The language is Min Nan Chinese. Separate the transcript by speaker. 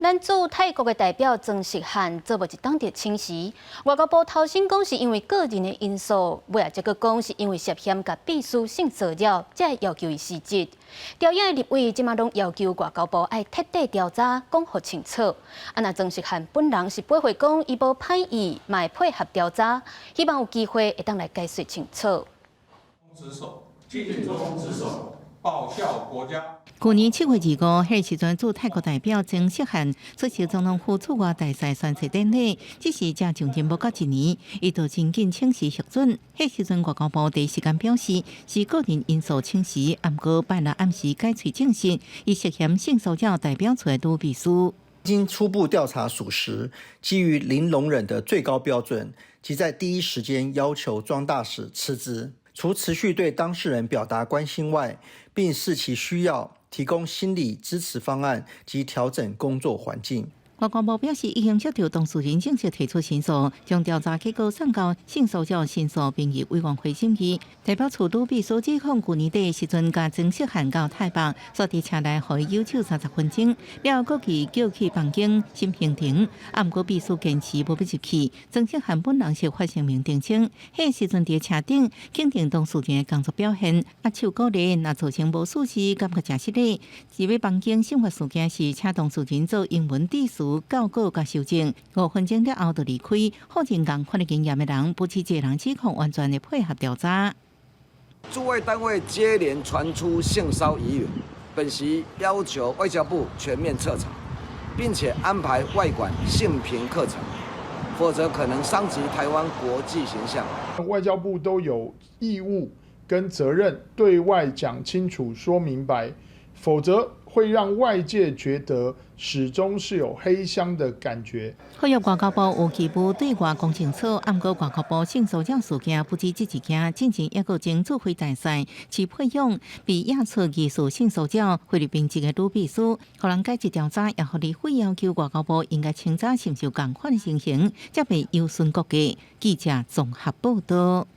Speaker 1: 咱駐泰國的代表曾錫漢做無一冬就請辭，外交部頭先講是因為個人的因素，尾仔則閣講是因為涉嫌共秘書性騷擾，才會要求伊辭職。朝野的立委這馬攏要求外交部愛徹底調查，講予清楚。啊，若曾錫漢本人是回覆講，伊無歹意，嘛會配合調查，希望有機會會當來解釋清楚。
Speaker 2: 職守，盡忠職守，報效國家。
Speaker 3: 去年7月25，彼時陣駐泰國代表曾錫漢出席總統府駐外大使宣誓典禮，只是才上任無夠一年，伊就真緊請辭獲准。彼時陣外交部第一時間表示是個人因素請辭，毋過拜六暗時改喙證實，伊涉嫌性騷擾代表處的女秘書。
Speaker 4: 經初步調查屬實，基於零容忍的最高標準，即在第一時間要求莊大使辭職，除持續對當事人表達關心外，並視其需要提供心理支持方案及調整工作環境。
Speaker 3: 外交部表示，已經接到當事人正式提出申訴，將調查結果送交性騷擾申訴評議委員會審議。代表處女秘書指控，舊年底時陣，共曾錫漢到泰北，煞佇車內予伊搝手30分鐘，了後閣予叫去房間審行程。啊，毋過秘書堅持無欲入去。曾錫漢本人是發聲明澄清，彼時陣佇車頂肯定當事人的工作表現，握手鼓勵，若造成無事實，感覺誠失禮。入去房間審核事件時，請當事人做英文致詞。校稿佮修正，5分鐘了後就離開。否認仝款的經驗的人，不止這人指控，完全會配合調查。
Speaker 5: 駐外單位接連傳出性騷疑雲，本席要求外交部全面徹查，並且安排外館性平課程，否則可能傷及台灣國際形象。
Speaker 6: 外交部都有義務跟責任對外講清楚、說明白，否則會讓外界覺得始終是有黑箱的感覺。
Speaker 3: 呼籲外交部有義務對外講清楚，毋過外交部性騷擾事件不止這一件，進前抑閣前駐菲大使徐佩勇被驗出疑似性騷擾菲律賓籍的女秘書，予人解職調查，也予立委要求外交部應該清查是毋是有仝款的情形，才袂有損國格。記者綜合報道。